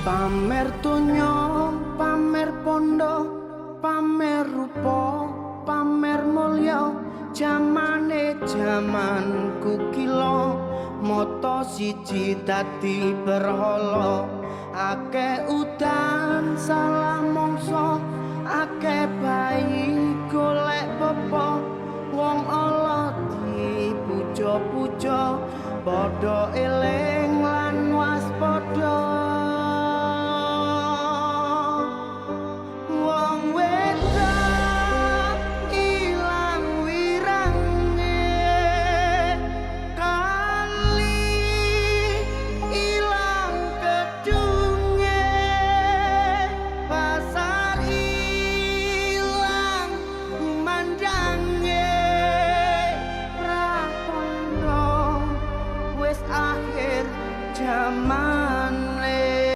Pamer donya, pamer bondo, pamer rupa, pamer mulya, jamane jaman kukila, mata siji dadi berhala. Akeh udan salah mangsa, akeh bayi golek popo, wong ala dipuja-puja, padha eling.